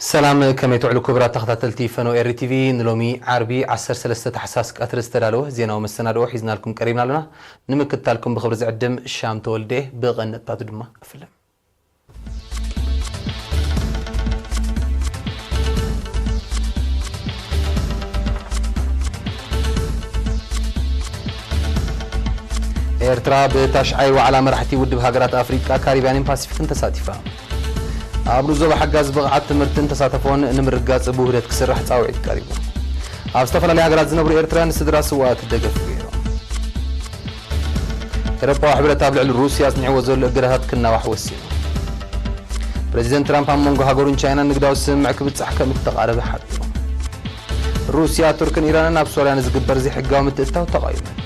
ሰላም፣ ከመይ ትውዕሉ ክቡራት ተኸታተልቲ ፈነወ ኤሪ ቲቪ? ንሎሚ ዓርቢ ዓሰርተ ሰለስተ ታሕሳስ ቀትሪ ዝተዳለወ ዜናዊ መሰናድኦ ሒዝናልኩም ቀሪብና ኣለና። ንምክትታልኩም ብኽብሪ ዝዕድም ሻም ተወልደ። ብቐንጥታቱ ድማ እፍልም። ኤርትራ ብታሽዓይ ዋዕላ መራሕቲ ውድብ ሃገራት ኣፍሪቃ፣ ካሪብያንን ፓሲፊክን ተሳቲፋ። ኣብ ንኡስ ዞባ ሓጋዝ ብቕዓት ትምህርትን ተሳተፎን ንምርጋጽ ብውህደት ክስራሕ ጻውዒት ቀሪቡ። ኣብ ዝተፈላለያ ሃገራት ዝነብሩ ኤርትራውያን ንስድራ ስውኣት ደገፍ ገይሮም። ኤውሮጳዊ ሕብረት ኣብ ልዕሊ ሩስያ ኣጽኒዕዎ ዘሎ እገዳታት ክናዋሕ ወሲኑ። ፕረዚደንት ትራምፕ ኣብ መንጎ ሃገሩን ቻይናን ንግዳዊ ስምምዕ ክብጻሕ ከም እተቓረበ ሓቢሩ። ሩስያ፣ ቱርክን ኢራንን ኣብ ሶርያ ንዝግበር ዘይሕጋዊ ምትእትታው ተቓዊመን።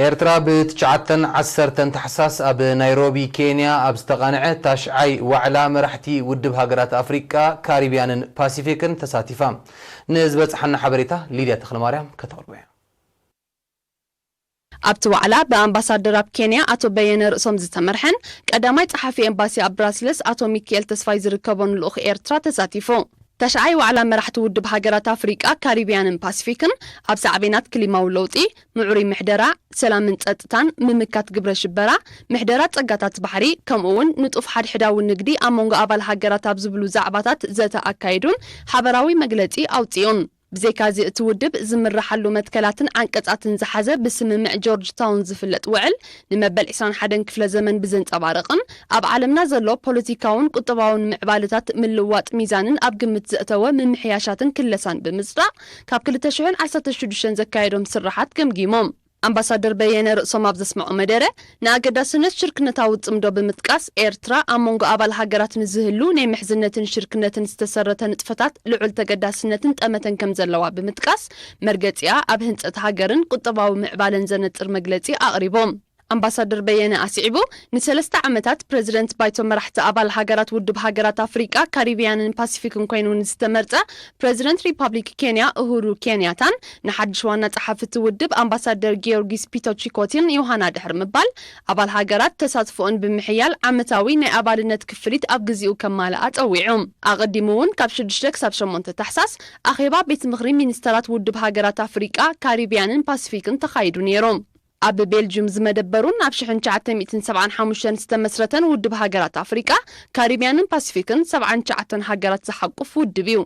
ኤርትራ ብትሽዓተን ዓሰርተን ታሕሳስ ኣብ ናይሮቢ ኬንያ ኣብ ዝተቓንዐ ታሽዓይ ዋዕላ መራሕቲ ውድብ ሃገራት ኣፍሪቃ፣ ካሪብያንን ፓሲፊክን ተሳቲፋ። ንዝበጽሓና ሓበሬታ ሊድያ ተኽለማርያም ከተቕርቦ እያ። ኣብቲ ዋዕላ ብኣምባሳደር ኣብ ኬንያ ኣቶ በየነ ርእሶም ዝተመርሐን ቀዳማይ ጸሓፊ ኤምባሲ ኣብ ብራስለስ ኣቶ ሚካኤል ተስፋይ ዝርከቦን ልኡኽ ኤርትራ ተሳቲፉ። ታሽዓይ ዋዕላ መራሕቲ ውድብ ሃገራት ኣፍሪቃ፣ ካሪብያንን ፓሲፊክን ኣብ ሳዕቤናት ክሊማዊ ለውጢ፣ ምዕሩይ ምሕደራ፣ ሰላምን ጸጥታን፣ ምምካት ግብረ ሽበራ፣ ምሕደራ ጸጋታት ባሕሪ፣ ከምኡ እውን ንጡፍ ሓድሕዳዊ ንግዲ ኣብ መንጎ ኣባል ሃገራት ኣብ ዝብሉ ዛዕባታት ዘተ ኣካይዱን ሓበራዊ መግለጺ ኣውጺኡን። ብዘይካዚ እቲ ውድብ ዝምርሓሉ መትከላትን ዓንቀጻትን ዝሓዘ ብስምምዕ ጆርጅ ታውን ዝፍለጥ ውዕል ንመበል ዕስራን ሓደን ክፍለ ዘመን ብዘንጸባርቕን ኣብ ዓለምና ዘሎ ፖለቲካውን ቁጠባውን ምዕባለታት ምልዋጥ ሚዛንን ኣብ ግምት ዘእተወ ምምሕያሻትን ክለሳን ብምጽዳቕ ካብ ክልተ ሽሕን ዓሰርተ ሽዱሽተን ዘካየዶም ስራሓት ገምጊሞም። ኣምባሳደር በየነ ርእሶም ኣብ ዘስምዖ መደረ፣ ንኣገዳስነት ሽርክነታዊ ጽምዶ ብምጥቃስ፣ ኤርትራ ኣብ መንጎ ኣባል ሃገራት ንዝህሉ ናይ ምሕዝነትን ሽርክነትን ዝተሰረተ ንጥፈታት ልዑል ተገዳስነትን ጠመተን ከም ዘለዋ ብምጥቃስ፣ መርገጺኣ ኣብ ህንጸት ሃገርን ቁጠባዊ ምዕባለን ዘነጽር መግለጺ ኣቕሪቦም። ኣምባሳደር በየነ ኣስዒቡ፣ ንሰለስተ ዓመታት ፕረዚደንት ባይቶ መራሕቲ ኣባል ሃገራት ውድብ ሃገራት ኣፍሪቃ፣ ካሪብያንን ፓሲፊክን ኮይኑ ንዝተመርጸ ፕረዚደንት ሪፓብሊክ ኬንያ ኡሁሩ ኬንያታን ንሓድሽ ዋና ጸሓፊ እቲ ውድብ ኣምባሳደር ጊዮርጊስ ፒቶ ቺኮቲን ዮሃና ድሕሪ ምባል፣ ኣባል ሃገራት ተሳትፎኦን ብምሕያል ዓመታዊ ናይ ኣባልነት ክፍሊት ኣብ ግዜኡ ከማልኣ ጸዊዑ። ኣቐዲሙ እውን ካብ ሽዱሽተ ክሳብ ሸሞንተ ታሕሳስ ኣኼባ ቤት ምኽሪ ሚኒስተራት ውድብ ሃገራት ኣፍሪቃ፣ ካሪብያንን ፓሲፊክን ተኻይዱ ነይሩ። ኣብ ቤልጅዩም ዝመደበሩን ኣብ ሽሕን ትሽዓተ ሚእትን ሰብዓን ሓሙሽተን ዝተመስረተን ውድብ ሃገራት ኣፍሪቃ፣ ካሪብያንን ፓሲፊክን ሰብዓን ትሽዓተን ሃገራት ዝሓቁፍ ውድብ እዩ።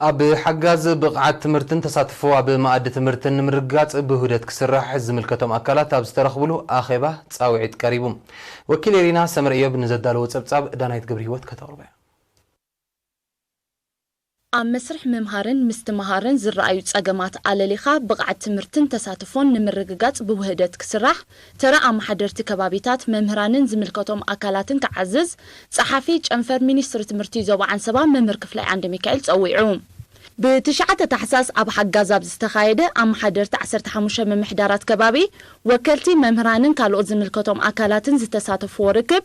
ኣብ ሓጋዝ ብቕዓት ትምህርትን ተሳትፎ ኣብ መኣዲ ትምህርትን ንምርግጋጽ ብውህደት ክስራሕ ዝምልከቶም ኣካላት ኣብ ዝተረኽብሉ ኣኼባ ጻውዒት ቀሪቡ። ወኪል ኤሪና ሰመረ እዮብ ንዘዳለዎ ጸብጻብ ዳናይት ገብረ ህይወት ከተቕርቦ እያ። ኣብ መስርሕ ምምሃርን ምስትምሃርን ዝረኣዩ ጸገማት ኣለሊኻ ብቕዓት ትምህርትን ተሳትፎን ንምርግጋጽ ብውህደት ክስራሕ፣ ተራ ኣመሓደርቲ ከባቢታት፣ መምህራንን ዝምልከቶም ኣካላትን ክዓዝዝ ጸሓፊ ጨንፈር ሚኒስትሪ ትምህርቲ ዞባ ዓንሰባ መምህር ክፍላይ ዓንደ ሚካኤል ጸዊዑ። ብትሽዓተ ታሕሳስ ኣብ ሓጋዝ ኣብ ዝተኻየደ ኣመሓደርቲ ዓሰርተ ሓሙሽተ ምምሕዳራት ከባቢ፣ ወከልቲ መምህራንን ካልኦት ዝምልከቶም ኣካላትን ዝተሳተፍዎ ርክብ፣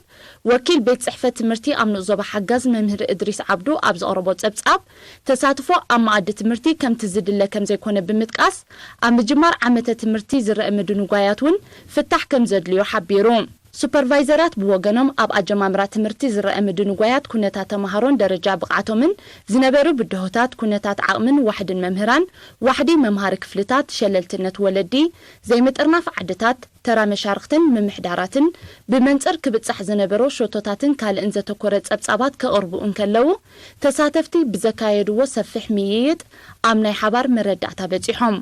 ወኪል ቤት ጽሕፈት ትምህርቲ ኣብ ንኡስ ዞባ ሓጋዝ መምህር እድሪስ ዓብዱ ኣብ ዘቕረቦ ጸብጻብ፣ ተሳትፎ ኣብ መኣዲ ትምህርቲ ከምቲ ዝድለ ከም ዘይኮነ ብምጥቃስ፣ ኣብ ምጅማር ዓመተ ትምህርቲ ዝረአ ምድንጓያት እውን ፍታሕ ከም ዘድልዮ ሓቢሩ። ሱፐርቫይዘራት ብወገኖም፣ ኣብ ኣጀማምራ ትምህርቲ ዝረአ ምድንጓያት ኩነታት ተመሃሮን ደረጃ ብቕዓቶምን ዝነበሩ ብድሆታት፣ ኩነታት ዓቕምን ዋሕድን መምህራን፣ ዋሕዲ መምሃሪ ክፍልታት፣ ሸለልትነት ወለዲ፣ ዘይምጥርናፍ ዓድታት፣ ተራ መሻርኽትን ምምሕዳራትን፣ ብመንጽር ክብጻሕ ዝነበሮ ሸቶታትን ካልእን ዘተኮረ ጸብጻባት ከቕርቡ እንከለዉ፣ ተሳተፍቲ ብዘካየድዎ ሰፊሕ ምይይጥ ኣብ ናይ ሓባር መረዳእታ በጺሖም።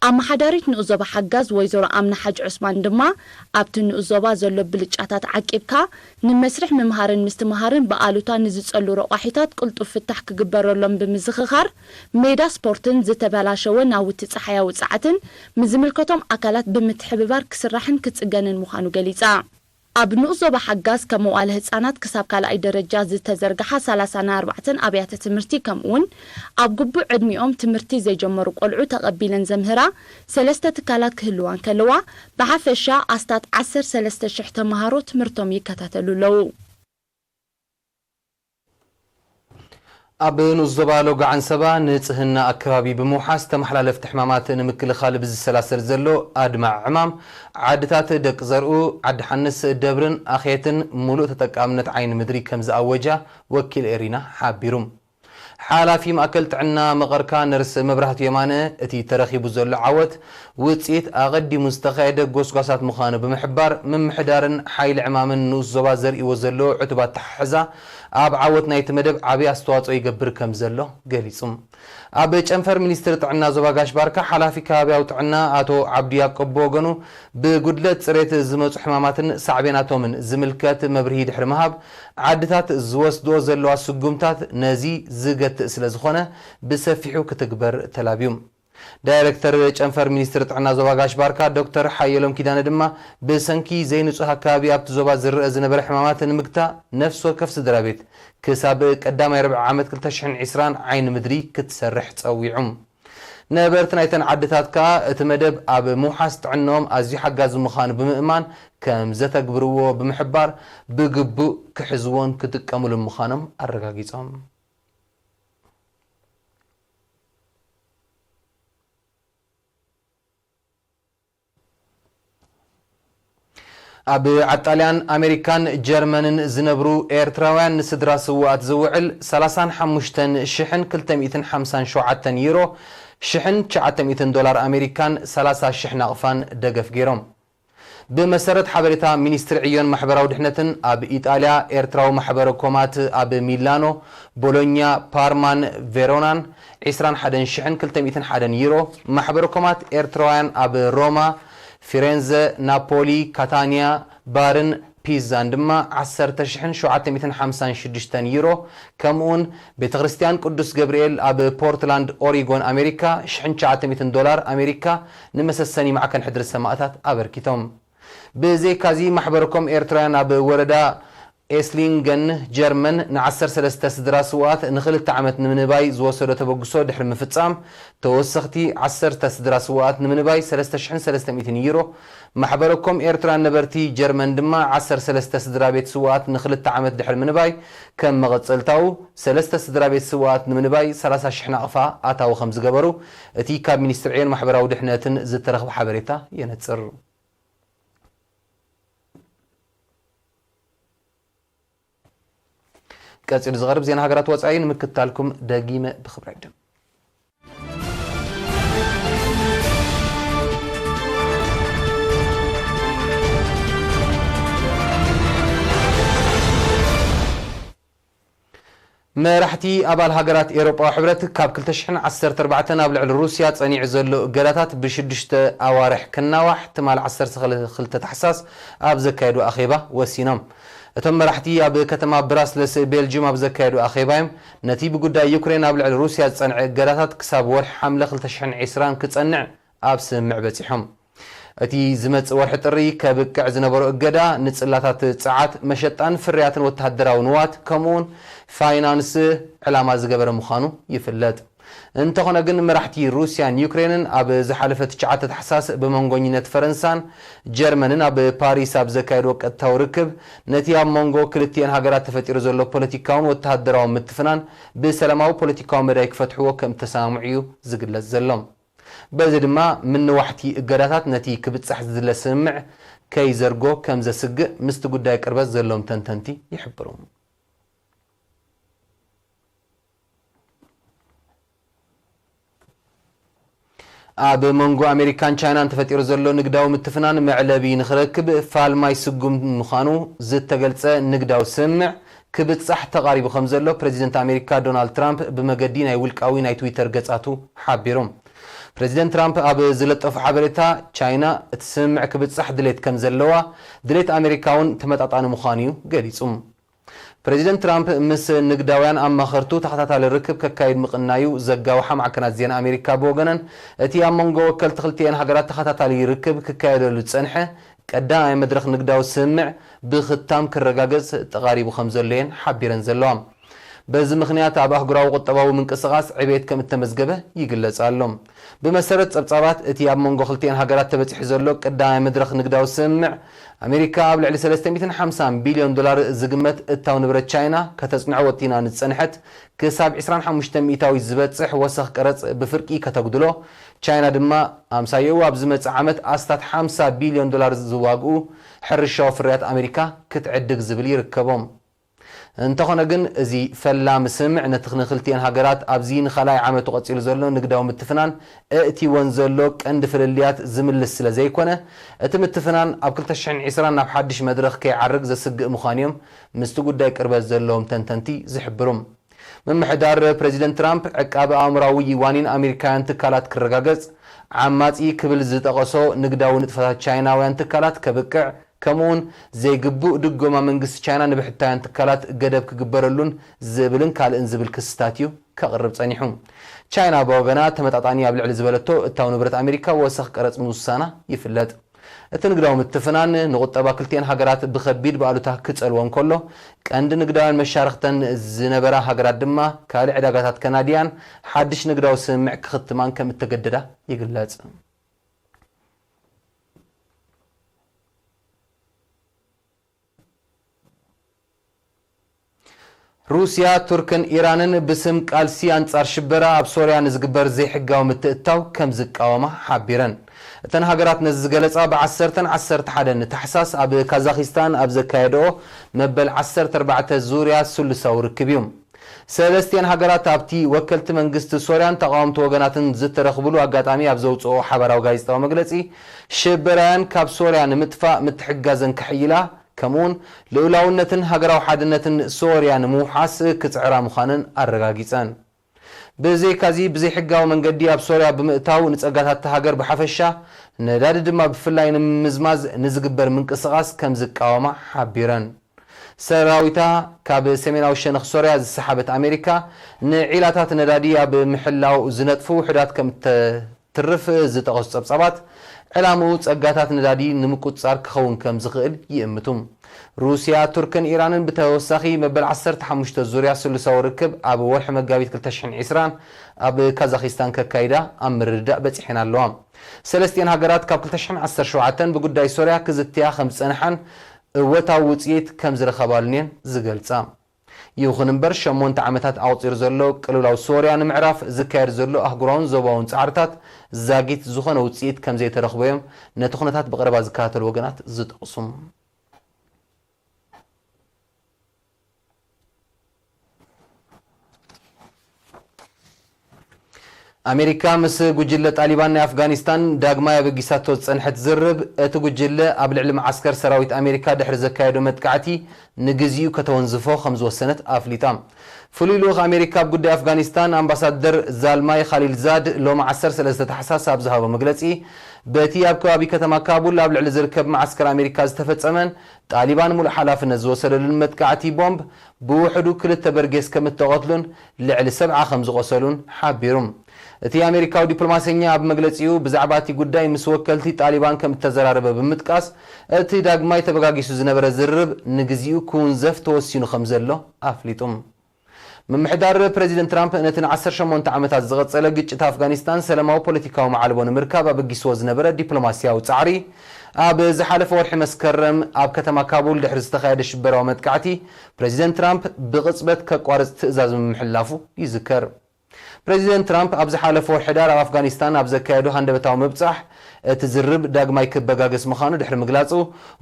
ኣመሓዳሪት ንኡስ ዞባ ሓጋዝ ወይዘሮ ኣምና ሓጅ ዑስማን ድማ፣ ኣብቲ ንኡስ ዞባ ዘሎ ብልጫታት ዓቂብካ፣ ንመስርሕ ምምሃርን ምስትምሃርን ብኣሉታ ንዝጸሉ ረቋሒታት ቅልጡፍ ፍታሕ ክግበረሎም ብምዝኽኻር፣ ሜዳ ስፖርትን ዝተበላሸወ ናውቲ ጸሓያዊ ጸዓትን ምስ ዝምልከቶም ኣካላት ብምትሕብባር ክስራሕን ክጽገንን ምዃኑ ገሊጻ። ኣብ ንኡስ ዞባ ሓጋዝ፣ ካብ መዋእለ ህጻናት ክሳብ ካልኣይ ደረጃ ዝተዘርግሓ ሰላሳን ኣርባዕተን ኣብያተ ትምህርቲ፣ ከምኡ'ውን ኣብ ግቡእ ዕድሚኦም ትምህርቲ ዘይጀመሩ ቆልዑ ተቐቢለን ዘምህራ ሰለስተ ትካላት ክህልዋ እንከለዋ፣ ብሓፈሻ ኣስታት ዓሰርተ ሰለስተ ሽሕ ተመሃሮ ትምህርቶም ይከታተሉ ኣለዉ። ኣብ ንኡስ ዞባ ሎጎ ዓንሰባ ንጽህና ኣከባቢ ብምውሓስ ተመሓላለፍቲ ሕማማት ንምክልኻል ብዝሰላሰል ዘሎ ኣድማዒ ዕማም፣ ዓድታት ደቂ ዘርኡ፣ ዓዲ ሓንስ፣ ደብርን ኣኼትን ምሉእ ተጠቃምነት ዓይኒ ምድሪ ከም ዝኣወጃ ወኪል ኤሪና ሓቢሩ። ሓላፊ ማእከል ጥዕና መቐርካ ነርስ መብራህቱ የማነ፣ እቲ ተረኺቡ ዘሎ ዓወት ውጽኢት ኣቐዲሙ ዝተኻየደ ጎስጓሳት ምዃኑ ብምሕባር፣ ምምሕዳርን ሓይሊ ዕማምን ንኡስ ዞባ ዘርእይዎ ዘሎ ዕቱብ ኣተሓሕዛ ኣብ ዓወት ናይቲ መደብ ዓቢ ኣስተዋጽኦ ይገብር ከም ዘሎ ገሊጹ። ኣብ ጨንፈር ሚኒስትሪ ጥዕና ዞባ ጋሽ ባርካ ሓላፊ ከባቢያዊ ጥዕና ኣቶ ዓብዱ ያቆብ ብወገኑ፣ ብጉድለት ጽሬት ዝመጹ ሕማማትን ሳዕቤናቶምን ዝምልከት መብርሂ ድሕሪ ምሃብ፣ ዓድታት ዝወስድኦ ዘለዋ ስጉምታት ነዚ ዝገትእ ስለ ዝኾነ ብሰፊሑ ክትግበር ተላብዩ። ዳይሬክተር ጨንፈር ሚኒስትሪ ጥዕና ዞባ ጋሽ ባርካ ዶክተር ሓየሎም ኪዳነ ድማ፣ ብሰንኪ ዘይንጹህ ኣከባቢ ኣብቲ ዞባ ዝረአ ዝነበረ ሕማማት ንምግታእ ነፍሲ ወከፍ ስድራ ቤት ክሳብ ቀዳማይ ርብዒ ዓመት ክልተ ሽሕን ዕስራን ዓይኒ ምድሪ ክትሰርሕ ጸዊዑ። ነበርቲ ናይተን ዓድታት ከኣ እቲ መደብ ኣብ ምውሓስ ጥዕንኦም ኣዝዩ ሓጋዚ ምዃኑ ብምእማን ከም ዘተግብርዎ ብምሕባር፣ ብግቡእ ክሕዝዎን ክጥቀሙሉን ምዃኖም ኣረጋጊጾም። ኣብ ዓጣልያን ኣሜሪካን ጀርመንን ዝነብሩ ኤርትራውያን ንስድራ ስውኣት ዝውዕል ሰላሳን ሓሙሽተን ሽሕን ክልተ ሚእትን ሓምሳን ሸውዓተን ዩሮ፣ ሽሕን ትሽዓተ ሚእትን ዶላር ኣሜሪካን ሰላሳ ሽሕ ናቕፋን ደገፍ ገይሮም። ብመሰረት ሓበሬታ ሚኒስትሪ ዕዮን ማሕበራዊ ድሕነትን፣ ኣብ ኢጣልያ ኤርትራዊ ማሕበረ ኮማት ኣብ ሚላኖ፣ ቦሎኛ፣ ፓርማን ቬሮናን ዕስራን ሓደን ሽሕን ክልተ ሚእትን ሓደን ዩሮ፣ ማሕበረ ኮማት ኤርትራውያን ኣብ ሮማ፣ ፊሬንዘ፣ ናፖሊ፣ ካታንያ፣ ባርን ፒዛን ድማ ዓሰርተ ሽሕን ሸውዓተ ሚእትን ሓምሳን ሽዱሽተን ዩሮ፣ ከምኡውን ቤተ ክርስቲያን ቅዱስ ገብርኤል ኣብ ፖርትላንድ ኦሪጎን ኣሜሪካ ሽሕን ትሽዓተ ሚእትን ዶላር ኣሜሪካ ንመሰሰኒ ማዕከን ሕድሪ ሰማእታት ኣበርኪቶም። ብዘይካዚ ማሕበረ ኮም ኤርትራውያን ኣብ ወረዳ ኤስሊንገን ጀርመን ንዓሰርተ ሰለስተ ስድራ ስውኣት ንኽልተ ዓመት ንምንባይ ዝወሰዶ ተበግሶ ድሕሪ ምፍጻም፣ ተወሰኽቲ ዓሰርተ ስድራ ስውኣት ንምንባይ ሰለስተ ሽሕን ሰለስተ ሚእትን ዩሮ፣ ማሕበረ ኮም ኤርትራውያን ነበርቲ ጀርመን ድማ ዓሰርተ ሰለስተ ስድራ ቤት ስውኣት ንኽልተ ዓመት ድሕሪ ምንባይ፣ ከም መቐጸልታኡ ሰለስተ ስድራ ቤት ስውኣት ንምንባይ ሰላሳ ሽሕ ናቕፋ ኣታዊ ከም ዝገበሩ እቲ ካብ ሚኒስትሪ ዕዮን ማሕበራዊ ድሕነትን ዝተረኽበ ሓበሬታ የነጽር። ቀጺሉ ዝቐርብ ዜና ሃገራት ወጻኢ ንምክትታልኩም ደጊመ ብኽብሪ ዕድም። መራሕቲ ኣባል ሃገራት ኤውሮጳዊ ሕብረት ካብ ክልተ ሽሕን ዓሰርተ ኣርባዕተን ኣብ ልዕሊ ሩስያ ጸኒዑ ዘሎ እገዳታት ብሽዱሽተ ኣዋርሕ ክናዋሕ ትማል ዓሰርተ ክልተ ታሕሳስ ኣብ ዘካየዱ ኣኼባ ወሲኖም። እቶም መራሕቲ ኣብ ከተማ ብራስለስ ቤልጅም ኣብ ዘካየዱ ኣኼባ እዮም ነቲ ብጉዳይ ዩክሬን ኣብ ልዕሊ ሩስያ ዝጸንዐ እገዳታት ክሳብ ወርሒ ሓምለ ክልተ ሽሕን ዕስራን ክጸንዕ ኣብ ስምምዕ በጺሖም። እቲ ዝመጽእ ወርሒ ጥሪ ከብቅዕ ዝነበሮ እገዳ ንጽላታት ጸዓት፣ መሸጣን ፍርያትን ወተሃደራዊ ንዋት ከምኡውን ፋይናንስ ዕላማ ዝገበረ ምዃኑ ይፍለጥ። እንተኾነ ግን መራሕቲ ሩስያን ዩክሬንን ኣብ ዝሓለፈ ትሽዓተ ታሕሳስ ብመንጎኝነት ፈረንሳን ጀርመንን ኣብ ፓሪስ ኣብ ዘካየድዎ ቀጥታዊ ርክብ ነቲ ኣብ መንጎ ክልቲኤን ሃገራት ተፈጢሩ ዘሎ ፖለቲካውን ወተሃደራውን ምትፍናን ብሰላማዊ ፖለቲካዊ መዳይ ክፈትሕዎ ከም እተሰማምዑ እዩ ዝግለጽ ዘሎ። በዚ ድማ ምንዋሕቲ እገዳታት ነቲ ክብጻሕ ዝድለ ስምምዕ ከይዘርጎ ከም ዘስግእ ምስቲ ጉዳይ ቅርበት ዘለዎም ተንተንቲ ይሕብሩ። ኣብ መንጎ ኣሜሪካን ቻይናን ተፈጢሩ ዘሎ ንግዳዊ ምትፍናን መዕለቢ ንኽረክብ ፋልማይ ስጉም ምዃኑ ዝተገልጸ ንግዳዊ ስምምዕ ክብጻሕ ተቓሪቡ ከም ዘሎ ፕረዚደንት ኣሜሪካ ዶናልድ ትራምፕ ብመገዲ ናይ ውልቃዊ ናይ ትዊተር ገጻቱ ሓቢሩ። ፕረዚደንት ትራምፕ ኣብ ዝለጠፎ ሓበሬታ፣ ቻይና እቲ ስምምዕ ክብጻሕ ድሌት ከም ዘለዋ፣ ድሌት ኣሜሪካ እውን ተመጣጣኒ ምዃኑ እዩ ገሊጹ። ፕረዚደንት ትራምፕ ምስ ንግዳውያን ኣማኸርቱ ተኸታታሊ ርክብ ከካይድ ምቕናዩ ዘጋውሓ ማዕከናት ዜና ኣሜሪካ ብወገነን፣ እቲ ኣብ መንጎ ወከልቲ ክልቲኤን ሃገራት ተኸታታሊ ርክብ ክካየደሉ ዝጸንሐ ቀዳማይ መድረኽ ንግዳዊ ስምምዕ ብኽታም ክረጋገጽ ተቓሪቡ ከም ዘሎ እየን ሓቢረን ዘለዋ። በዚ ምኽንያት ኣብ ኣህጉራዊ ቁጠባዊ ምንቅስቓስ ዕቤት ከም እተመዝገበ ይግለጽ ኣሎ። ብመሰረት ጸብጻባት፣ እቲ ኣብ መንጎ ክልቲኤን ሃገራት ተበጺሑ ዘሎ ቀዳማይ መድረኽ ንግዳዊ ስምምዕ፣ ኣሜሪካ ኣብ ልዕሊ ሰለስተ ሚእትን ሓምሳን ቢልዮን ዶላር ዝግመት እታው ንብረት ቻይና ከተጽንዖ ወጢና ንዝጸንሐት ክሳብ ዕስራን ሓሙሽተ ሚእታዊት ዝበጽሕ ወሰኽ ቀረጽ ብፍርቂ ከተጉድሎ፣ ቻይና ድማ ኣምሳያኡ ኣብ ዝመጽእ ዓመት ኣስታት ሓምሳ ቢልዮን ዶላር ዝዋግኡ ሕርሻዊ ፍርያት ኣሜሪካ ክትዕድግ ዝብል ይርከቦም። እንተኾነ ግን፣ እዚ ፈላሚ ስምምዕ ነቲ ንክልቲኤን ሃገራት ኣብዚ ንኻልኣይ ዓመቱ ቀጺሉ ዘሎ ንግዳዊ ምትፍናን እእቲወን ዘሎ ቀንዲ ፍልልያት ዝምልስ ስለ ዘይኮነ፣ እቲ ምትፍናን ኣብ ክልተ ሽሕን ዕስራን ናብ ሓድሽ መድረኽ ከይዓርግ ዘስግእ ምዃኑ እዮም ምስቲ ጉዳይ ቅርበት ዘለዎም ተንተንቲ ዝሕብሩ። ምምሕዳር ፕረዚደንት ትራምፕ፣ ዕቃበ ኣእምሮኣዊ ዋኒን ኣሜሪካውያን ትካላት ክረጋገጽ፣ ዓማጺ ክብል ዝጠቐሶ ንግዳዊ ንጥፈታት ቻይናውያን ትካላት ከብቅዕ፣ ከምኡውን ዘይግቡእ ድጎማ መንግስቲ ቻይና ንብሕታውያን ትካላት ገደብ ክግበረሉን ዝብልን ካልእን ዝብል ክስታት እዩ ከቕርብ ጸኒሑ። ቻይና ብወገና፣ ተመጣጣኒ ኣብ ልዕሊ ዝበለቶ እታው ንብረት ኣሜሪካ ወሰኽ ቀረጽ ምውሳና ይፍለጥ። እቲ ንግዳዊ ምትፍናን ንቁጠባ ክልቲኤን ሃገራት ብኸቢድ ብኣሉታ ክጸልዎ እንከሎ፣ ቀንዲ ንግዳውያን መሻርኽተን ዝነበራ ሃገራት ድማ ካልእ ዕዳጋታት ከናድያን ሓድሽ ንግዳዊ ስምምዕ ክኽትማን ከም እተገደዳ ይግለጽ። ሩስያ፣ ቱርክን ኢራንን ብስም ቃልሲ ኣንጻር ሽበራ ኣብ ሶርያ ንዝግበር ዘይሕጋዊ ምትእትታው ከም ዝቃወማ ሓቢረን። እተን ሃገራት ነዚ ዝገለጻ፣ ብዓሰርተን ዓሰርተ ሓደን ታሕሳስ ኣብ ካዛኺስታን ኣብ ዘካየደኦ መበል ዓሰርተ ኣርባዕተ ዙርያ ስሉሳዊ ርክብ እዩ። ሰለስቲኤን ሃገራት ኣብቲ ወከልቲ መንግስቲ ሶርያን ተቓወምቲ ወገናትን ዝተረኽብሉ ኣጋጣሚ ኣብ ዘውጽኦ ሓባራዊ ጋዜጣዊ መግለጺ፣ ሽበራውያን ካብ ሶርያ ንምጥፋእ ምትሕግጋዘን ከሕይላ፣ ከምኡውን ልኡላውነትን ሃገራዊ ሓድነትን ሶርያ ንምውሓስ ክጽዕራ ምዃነን ኣረጋጊጸን። ብዘይካዚ፣ ብዘይሕጋዊ መንገዲ ኣብ ሶርያ ብምእታው፣ ንጸጋታት እታ ሃገር ብሓፈሻ፣ ነዳዲ ድማ ብፍላይ ንምምዝማዝ ንዝግበር ምንቅስቓስ ከም ዝቃወማ ሓቢረን። ሰራዊታ ካብ ሰሜናዊ ሸነኽ ሶርያ ዝሰሓበት ኣሜሪካ፣ ንዒላታት ነዳዲ ኣብ ምሕላው ዝነጥፉ ውሑዳት ከም እተትርፍ ዝጠቐሱ ጸብጻባት፣ ዕላምኡ ጸጋታት ነዳዲ ንምቁጽጻር ክኸውን ከም ዝኽእል ይእምቱ። ሩስያ፣ ቱርክን ኢራንን ብተወሳኺ መበል ዓሰርተ ሓሙሽተ ዙርያ ስሉሳዊ ርክብ ኣብ ወርሒ መጋቢት ክልተ ሽሕን ዕስራን ኣብ ካዛኺስታን ከካይዳ ኣብ ምርድዳእ በጺሐን ኣለዋ። ሰለስቲኤን ሃገራት ካብ ክልተ ሽሕን ዓሰርተ ሸውዓተን ብጉዳይ ሶርያ ክዝትያ ከም ዝጸንሓን እወታዊ ውጽኢት ከም ዝረኸባሉን እየን ዝገልጻ። ይኹን እምበር፣ ሸሞንተ ዓመታት ኣቑጺሩ ዘሎ ቅልውላው ሶርያ ንምዕራፍ ዝካየድ ዘሎ ኣህጉራውን ዞባውን ጻዕርታት ዛጊት ዝኾነ ውጽኢት ከም ዘይተረኽቦ እዮም ነቲ ኩነታት ብቐረባ ዝከታተሉ ወገናት ዝጠቕሱ። ኣሜሪካ ምስ ጉጅለ ጣሊባን ናይ ኣፍጋኒስታን ዳግማይ ኣበጊሳቶ ዝጸንሐት ዝርብ፣ እቲ ጉጅለ ኣብ ልዕሊ መዓስከር ሰራዊት ኣሜሪካ ድሕሪ ዘካየዶ መጥቃዕቲ ንግዚኡ ከተወንዝፎ ከም ዝወሰነት ኣፍሊጣ። ፍሉይ ልኡኽ ኣሜሪካ ኣብ ጉዳይ ኣፍጋኒስታን ኣምባሳደር ዛልማይ ኻሊልዛድ፣ ሎሚ ዓሰርተ ሰለስተ ታሕሳስ ኣብ ዝሃቦ መግለጺ፣ በቲ ኣብ ከባቢ ከተማ ካቡል ኣብ ልዕሊ ዝርከብ መዓስከር ኣሜሪካ ዝተፈጸመን ጣሊባን ሙሉእ ሓላፍነት ዝወሰደሉን መጥቃዕቲ ቦምብ፣ ብውሕዱ ክልተ በርጌስ ከም እተቐትሉን ልዕሊ ሰብዓ ከም ዝቖሰሉን ሓቢሩ። እቲ ኣሜሪካዊ ዲፕሎማሰኛ ኣብ መግለጺኡ፣ ብዛዕባ እቲ ጉዳይ ምስ ወከልቲ ጣሊባን ከም እተዘራረበ ብምጥቃስ፣ እቲ ዳግማይ ተበጋጊሱ ዝነበረ ዝርርብ ንግዚኡ ክውንዘፍ ተወሲኑ ከም ዘሎ ኣፍሊጡ። ምምሕዳር ፕረዚደንት ትራምፕ፣ ነቲ ንዓሰርተ ሸሞንተ ዓመታት ዝቐጸለ ግጭት ኣፍጋኒስታን ሰላማዊ ፖለቲካዊ መዓልቦ ንምርካብ ኣበጊስዎ ዝነበረ ዲፕሎማስያዊ ጻዕሪ፣ ኣብ ዝሓለፈ ወርሒ መስከረም ኣብ ከተማ ካቡል ድሕሪ ዝተኻየደ ሽበራዊ መጥቃዕቲ፣ ፕረዚደንት ትራምፕ ብቕጽበት ከቋርጽ ትእዛዝ ምምሕላፉ ይዝከር። ፕረዚደንት ትራምፕ ኣብ ዝሓለፈ ወርሒ ሕዳር ኣብ ኣፍጋኒስታን ኣብ ዘካየዶ ሃንደበታዊ ምብጻሕ፣ እቲ ዝርብ ዳግማይ ክበጋገስ ምዃኑ ድሕሪ ምግላጹ፣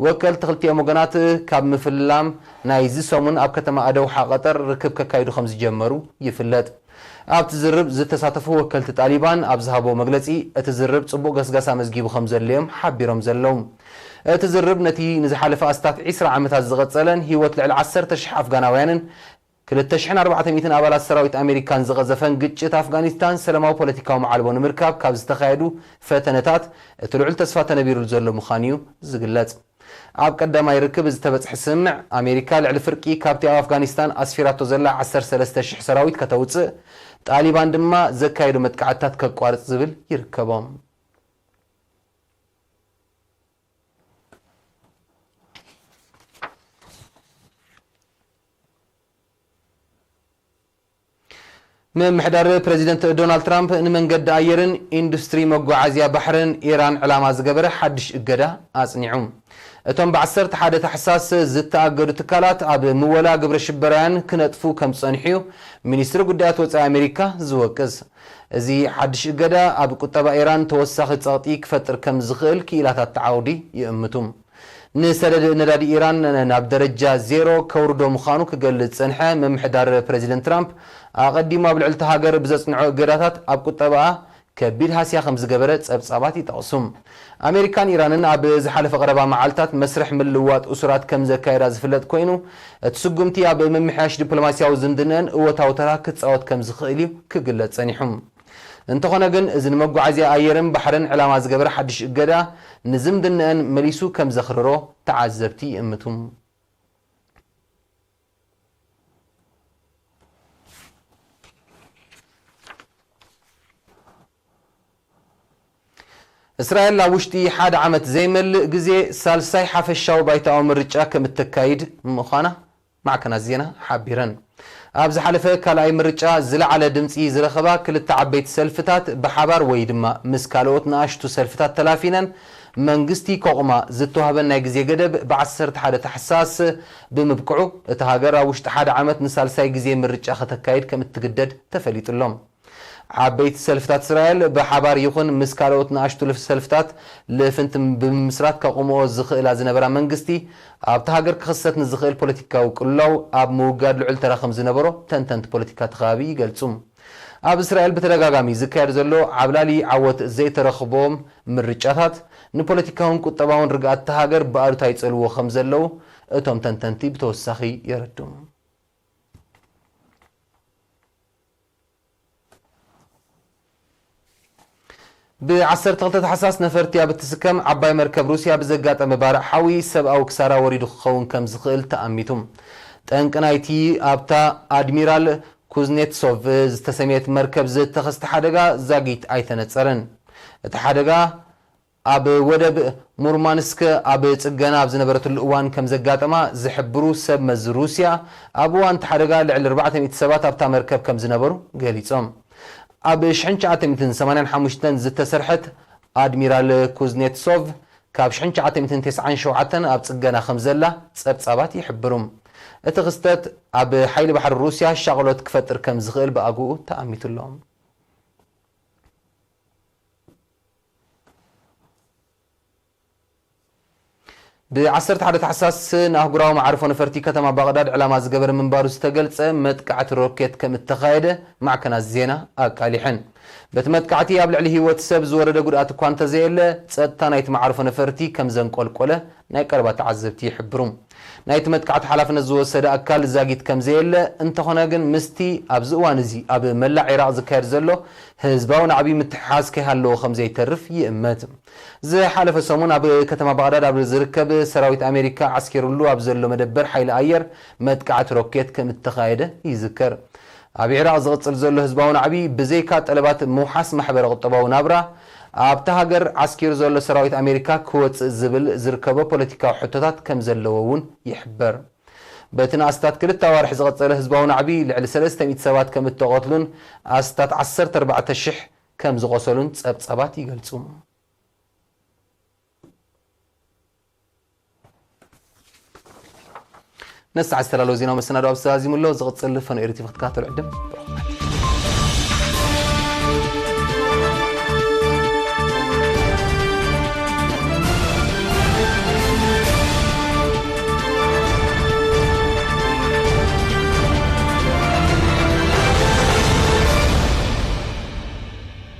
ወከልቲ ክልቲኦም ወገናት ካብ ምፍላም ናይዚ ሰሙን ኣብ ከተማ ኣደውሓ ቀጠር ርክብ ከካይዱ ከም ዝጀመሩ ይፍለጥ። ኣብቲ ዝርብ ዝተሳተፉ ወከልቲ ጣሊባን ኣብ ዝሃብዎ መግለጺ፣ እቲ ዝርብ ጽቡቕ ገስጋስ ኣመዝጊቡ ከም ዘሎ'ዮም ሓቢሮም ዘለዉ። እቲ ዝርብ ነቲ ንዝሓለፈ ኣስታት ዕስራ ዓመታት ዝቐጸለን ህይወት ልዕሊ ዓሰርተ ሽሕ ኣፍጋናውያንን ክልተ ሽሕን ኣርባዕተ ሚእትን ኣባላት ሰራዊት ኣሜሪካን ዝቐዘፈን ግጭት ኣፍጋኒስታን ሰላማዊ ፖለቲካዊ መዓልቦ ንምርካብ ካብ ዝተኻየዱ ፈተነታት እቲ ልዑል ተስፋ ተነቢሩሉ ዘሎ ምዃኑ'ዩ ዝግለጽ። ኣብ ቀዳማይ ርክብ ዝተበጽሐ ስምምዕ፣ ኣሜሪካ ልዕሊ ፍርቂ ካብቲ ኣብ ኣፍጋኒስታን ኣስፊራቶ ዘላ ዓሰርተ ሰለስተ ሽሕ ሰራዊት ከተውጽእ፣ ጣሊባን ድማ ዘካየዶ መጥቃዕትታት ከቋርጽ ዝብል ይርከቦም። ምምሕዳር ፕረዚደንት ዶናልድ ትራምፕ ንመንገዲ ኣየርን ኢንዱስትሪ መጓዓዝያ ባሕርን ኢራን ዕላማ ዝገበረ ሓድሽ እገዳ ኣጽኒዑ። እቶም ብ ዓሰርተ ሓደ ታሕሳስ ዝተኣገዱ ትካላት ኣብ ምወላ ግብረ ሽበራውያን ክነጥፉ ከም ዝጸንሑ እዩ ሚኒስትሪ ጉዳያት ወጻኢ ኣሜሪካ ዝወቅስ። እዚ ሓድሽ እገዳ ኣብ ቁጠባ ኢራን ተወሳኺ ጸቕጢ ክፈጥር ከም ዝኽእል ክኢላታት ዓውዲ ይእምቱ። ንሰደድ ነዳዲ ኢራን ናብ ደረጃ ዜሮ ከውርዶ ምዃኑ ክገልጽ ዝጸንሐ ምምሕዳር ፕረዚደንት ትራምፕ፣ ኣቐዲሙ ኣብ ልዕሊ እታ ሃገር ብዘጽንዖ እገዳታት ኣብ ቁጠባኣ ከቢድ ሃስያ ከም ዝገበረ ጸብጻባት ይጠቕሱ። ኣሜሪካን ኢራንን ኣብ ዝሓለፈ ቀረባ መዓልታት መስርሕ ምልውዋጥ እሱራት ከም ዘካየዳ ዝፍለጥ ኮይኑ፣ እቲ ስጉምቲ ኣብ ምምሕያሽ ዲፕሎማስያዊ ዝምድነን እወታዊ ተራ ክጻወት ከም ዝኽእል እዩ ክግለጽ ጸኒሑ። እንተኾነ ግን፣ እዚ ንመጓዓዝያ ኣየርን ባሕርን ዕላማ ዝገበረ ሓድሽ እገዳ፣ ንዝምድነአን መሊሱ ከም ዘኽርሮ ተዓዘብቲ ይእምቱ። እስራኤል ኣብ ውሽጢ ሓደ ዓመት ዘይመልእ ግዜ ሳልሳይ ሓፈሻዊ ባይታዊ ምርጫ ከም እተካይድ ምዃና ማዕከናት ዜና ሓቢረን። ኣብ ዝሓለፈ ካልኣይ ምርጫ ዝለዓለ ድምጺ ዝረኸባ ክልተ ዓበይቲ ሰልፍታት ብሓባር ወይ ድማ ምስ ካልኦት ንኣሽቱ ሰልፍታት ተላፊነን መንግስቲ ከቑማ ዝተዋህበን ናይ ግዜ ገደብ ብ ዓሰርተ ሓደ ታሕሳስ ብምብቅዑ፣ እታ ሃገር ኣብ ውሽጢ ሓደ ዓመት ንሳልሳይ ግዜ ምርጫ ከተካይድ ከም እትግደድ ተፈሊጡ ኣሎ። ዓበይቲ ሰልፍታት እስራኤል ብሓባር ይኹን ምስ ካልኦት ንኣሽቱ ልፍ-፣ ሰልፍታት ልፍንቲ ብምምስራት ከቑምኦ ዝኽእላ ዝነበራ መንግስቲ፣ ኣብታ ሃገር ክኽሰት ንዝኽእል ፖለቲካዊ ቅልውላው ኣብ ምውጋድ ልዑል ተራ ከም ዝነበሮ ተንተንቲ ፖለቲካ እቲ ከባቢ ይገልጹ። ኣብ እስራኤል ብተደጋጋሚ ዝካየድ ዘሎ ዓብላሊ ዓወት ዘይተረኽቦም ምርጫታት፣ ንፖለቲካውን ቁጠባውን ርግኣት እታ ሃገር ብኣሉታ ይጸልዎ ከም ዘለዉ እቶም ተንተንቲ ብተወሳኺ የረድኡ። ብ ዓሰርተ ክልተ ታሕሳስ ነፈርቲ ኣብ እትስከም ዓባይ መርከብ ሩስያ ብዘጋጠመ ባርዕ ሓዊ ሰብኣዊ ክሳራ ወሪዱ ክኸውን ከም ዝኽእል ተኣሚቱ። ጠንቂ ናይቲ ኣብታ ኣድሚራል ኩዝኔትሶቭ ዝተሰምየት መርከብ ዝተኸስተ ሓደጋ ዛጊት ኣይተነጸረን። እቲ ሓደጋ ኣብ ወደብ ሙርማንስክ ኣብ ጽገና ኣብ ዝነበረትሉ እዋን ከም ዘጋጠማ ዝሕብሩ ሰብ መዚ ሩስያ፣ ኣብ እዋን እቲ ሓደጋ ልዕሊ ኣርባዕተ ሚእቲ ሰባት ኣብታ መርከብ ከም ዝነበሩ ገሊጾም። ኣብ ሽሕን ትሽዓተ ሚእትን ሰማንያን ሓሙሽተን ዝተሰርሐት ኣድሚራል ኩዝኔትሶቭ፣ ካብ ሽሕን ትሽዓተ ሚእትን ተስዓን ሸውዓተን ኣብ ጽገና ከም ዘላ ጸብጻባት ይሕብሩ። እቲ ክስተት ኣብ ሓይሊ ባሕሪ ሩስያ ሻቕሎት ክፈጥር ከም ዝኽእል ብኣግኡ ተኣሚቱ ኣሎ። ብ ዓሰርተ ሓደ ታሕሳስ ንኣህጉራዊ መዓርፎ ነፈርቲ ከተማ ባቕዳድ ዕላማ ዝገበረ ምንባሩ ዝተገልጸ መጥቃዕቲ ሮኬት ከም እተኻየደ ማዕከናት ዜና ኣቃሊሐን። በቲ መጥቃዕቲ ኣብ ልዕሊ ህይወት ሰብ ዝወረደ ጉድኣት እኳ እንተዘየለ፣ ጸጥታ ናይቲ መዓርፎ ነፈርቲ ከም ዘንቆልቆለ ናይ ቀረባ ተዓዘብቲ ይሕብሩ። ናይቲ መጥቃዕቲ ሓላፍነት ዝወሰደ ኣካል ዛጊት ከም ዘየለ፣ እንተኾነ ግን ምስቲ ኣብዚ እዋን እዚ ኣብ መላእ ዒራቕ ዝካየድ ዘሎ ህዝባዊ ናዕቢ ምትሕሓዝ ከይሃለዎ ከም ዘይተርፍ ይእመት። ዝሓለፈ ሰሙን ኣብ ከተማ ባቕዳድ ኣብ ዝርከብ ሰራዊት ኣሜሪካ ዓስኪሩሉ ኣብ ዘሎ መደበር ሓይሊ ኣየር መጥቃዕቲ ሮኬት ከም እተኻየደ ይዝከር። ኣብ ዒራቕ ዝቕጽል ዘሎ ህዝባዊ ናዕቢ ብዘይካ ጠለባት ምውሓስ ማሕበረ ቁጠባዊ ናብራ፣ ኣብታ ሃገር ዓስኪሩ ዘሎ ሰራዊት ኣሜሪካ ክወጽእ ዝብል ዝርከቦ ፖለቲካዊ ሕቶታት ከም ዘለዎ እውን ይሕበር። በቲ ንኣስታት ክልተ ኣዋርሕ ዝቐጸለ ህዝባዊ ናዕቢ ልዕሊ ሰለስተ ሚእቲ ሰባት ከም እተቐትሉን ኣስታት ዓሰርተ ኣርባዕተ ሽሕ ከም ዝቖሰሉን ጸብጻባት ይገልጹ። ነዚ ሰዓት ዝተዳለወ ዜናዊ መሰናድኦ ኣብዚ ተዛዚሙ ኣሎ። ዝቕጽል ፈነኦ ኤሪ ቲቪ ክትከታተሉ ዕድም።